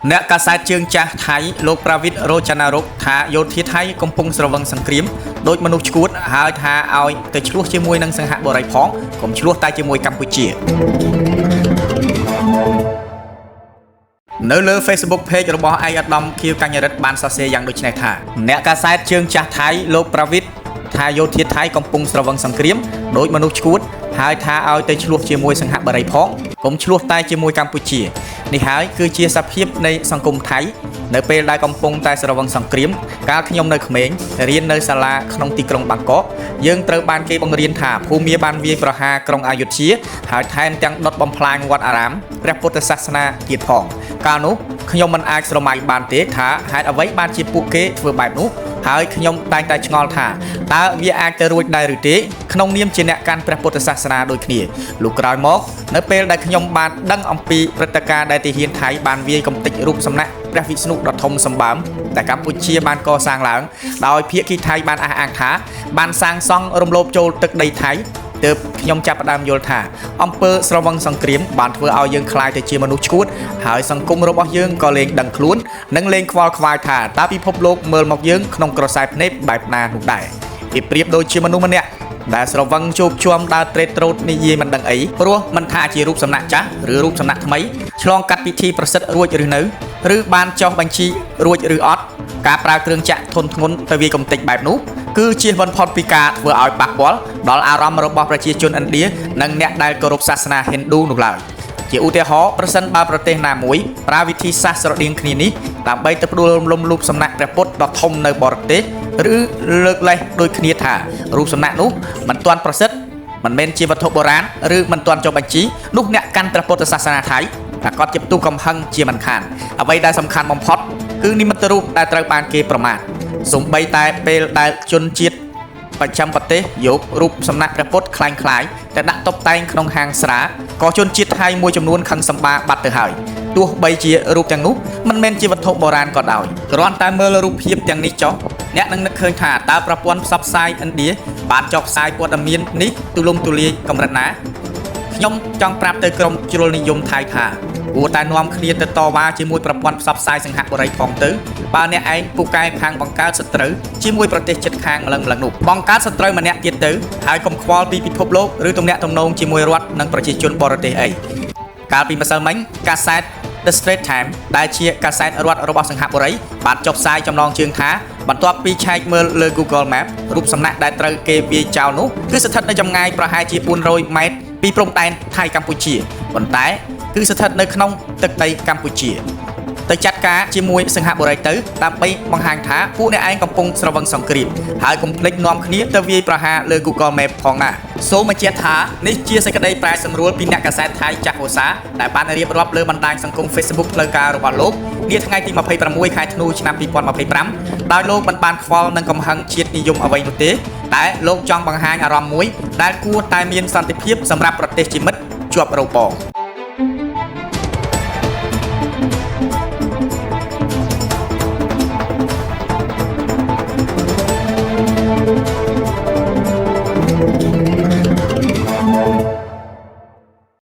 អ្នកកាសែតជើងចាស់ថៃលោកប្រាវិតរោចនារុកថាយោធាថៃកំពុងស្រវឹងសង្គ្រាមដោយមនុស្សឈួតហើយថាឲ្យទៅឆ្លោះជាមួយនឹងសង្ហបុរីផងកុំឆ្លោះតែជាមួយកម្ពុជានៅលើ Facebook Page របស់ឯកឧត្តមខៀវកញ្ញរិទ្ធបានសរសេរយ៉ាងដូចនេះថាអ្នកកាសែតជើងចាស់ថៃលោកប្រាវិតថាយោធាថៃកំពុងស្រវឹងសង្គ្រាមដោយមនុស្សឈួតហើយថាឲ្យទៅឆ្លោះជាមួយសង្ហបុរីផងកុំឆ្លោះតែជាមួយកម្ពុជានេះហើយគឺជាសភាពនៃសង្គមថៃនៅពេលដែលកំពុងតែស្រវឹងសង្គ្រាមកាលខ្ញុំនៅក្មេងរៀននៅសាលាក្នុងទីក្រុងបាងកកយើងត្រូវបានគេបង្រៀនថាភូមាបានវាយប្រហារក្រុងអយុធ្យាហើយថែមទាំងដុតបំផ្លាញវត្តអារាមព្រះពុទ្ធសាសនាទៀតផងកាលនោះខ្ញុំមិនអាចស្រមៃបានទេថាហេតុអ្វីបានជាពួកគេធ្វើបែបនោះហើយខ្ញុំតែងតែឆ្ងល់ថាតើវាអាចទៅរួចដែរឬទេក្នុងនាមជាអ្នកកាន់ព្រះពុទ្ធសាសនាដូចគ្នាលុះក្រោយមកនៅពេលដែលខ្ញុំបានដឹងអំពីព្រឹត្តិការណ៍ដែលទាហានថៃបានវាយកំទេចរូបសំណាកព្រះវិស្ណុដ៏ធំសម្បើមដែលកម្ពុជាបានកសាងឡើងដោយភាគីថៃបានអះអាងថាបានសាងសង់រំលោភចូលទឹកដីថៃទើបខ្ញុំចាប់ផ្ដើមយល់ថាអំពើស្រវឹងសង្គ្រាមបានធ្វើឲ្យយើងក្លាយទៅជាមនុស្សឈួតហើយសង្គមរបស់យើងក៏លែងដឹងខ្លួននិងលែងខ្វល់ខ្វាយថាតើពិភពលោកមើលមកយើងក្នុងក្រសែភ្នែកបែបណានោះដែរវាប្រៀបដូចជាមនុស្សម្នាក់ដែលស្រវឹងជោគជាំដើរត្រេតត្រោតនិយាយមិនដឹងអីព្រោះមិនថាជារូបសំណាកចាស់ឬរូបសំណាកថ្មីឆ្លងកាត់ពិធីប្រសិទ្ធរួចឬនៅឬបានចុះបញ្ជីរួចឬអត់ការប្រើគ្រឿងចាក់ធនធ្ងន់ទៅវាកំទេចបែបនោះគឺជាបំផុតពីការធ្វើឲ្យប៉ះពាល់ដល់អារម្មណ៍របស់ប្រជាជនឥណ្ឌានិងអ្នកដែលគោរពសាសនាហិណ្ឌូនោះឡើយជាឧទាហរណ៍ប្រសិនបើប្រទេសណាមួយប្រើវិធីសាស្ត្រស្រដៀងគ្នានេះដើម្បីទៅផ្ដួលរំលំរូបសំណាកព្រះពុទ្ធដ៏ធំនៅបរទេសឬលើកលែសដូចគ្នាថារូបសំណាកនោះមិនទាន់ប្រសិទ្ធមិនមែនជាវត្ថុបុរាណឬមិនទាន់ចុះបញ្ជីនោះអ្នកកាន់ព្រះពុទ្ធសាសនាថៃប្រាកដជាផ្ទុះកំហឹងជាមិនខានអ្វីដែលសំខាន់បំផុតគឺនិមិត្តរូបដែលត្រូវបានគេប្រមាថសូម្បីតែពេលដែលជនជាតិប្រចាំប្រទេសយករូបសំណាកព្រះពុទ្ធคล้ายៗតែដាក់តុបតែងក្នុងហាងស្រាក៏ជនជាតិថៃមួយចំនួនខឹងសម្បាបាត់ទៅហើយទោះបីជារូបទាំងនោះមិនមែនជាវត្ថុបុរាណក៏ដោយគ្រាន់តែមើលរូបភាពទាំងនេះចុះអ្នកនឹងនឹកឃើញថាតើប្រព័ន្ធផ្សព្វផ្សាយឥណ្ឌាបានចុះផ្សាយព័ត៌មាននេះទូលំទូលាយកម្រិតណាខ្ញុំចង់ប្រាប់ទៅក្រុមជ្រុលនិយមថៃថាគួរតែនាំគ្នាទៅតវ៉ាជាមួយប្រព័ន្ធផ្សព្វផ្សាយសង្ហបុរីផងទៅបើអ្នកឯងពូកែខាងបង្កើតសត្រូវជាមួយប្រទេសជិតខាងម្លឹងម្លឹងនោះបង្កើតសត្រូវម្នាក់ទៀតទៅហើយកុំខ្វល់ពីពិភពលោកឬទំនាក់ទំនងជាមួយរដ្ឋនិងប្រជាជនបរទេសអីកាលពីម្សិលមិញកាសែត The Straits Times ដែលជាកាសែតរដ្ឋរបស់សង្ហបុរីបានចុះផ្សាយចំណងជើងថាបន្ទាប់ពីឆែកមើលលើ Google Map រូបសំណាកដែលត្រូវគេវាយចោលនោះគឺស្ថិតនៅចម្ងាយប្រហែលជា400ម៉ែត្រពីព្រំដែនថៃកម្ពុជាប៉ុន្តែគឺស្ថិតនៅក្នុងទឹកដីកម្ពុជាទៅចាត់ការជាមួយសង្ហបុរីទៅដើម្បីបង្ហាញថាពួកអ្នកឯងកំពុងស្រវឹងសង្គ្រាមហើយកុំភ្លេចនាំគ្នាទៅវាយប្រហារលើ Google Map ផងណាសូមបញ្ជាក់ថានេះជាសេចក្តីប្រែសម្រួលពីអ្នកកាសែតថៃចាស់ហូសាដែលបានរៀបរាប់លើបណ្ដាញសង្គម Facebook ផ្លូវការរបស់លោកនាថ្ងៃទី26ខែធ្នូឆ្នាំ2025ដោយលោកមិនបានខ្វល់នឹងកំហឹងជាតិនិយមអ្វីនោះទេតែលោកចង់បង្ហាញអារម្មណ៍មួយដែលគួរតែមានសន្តិភាពសម្រាប់ប្រទេសជាមិត្តជាប់របង។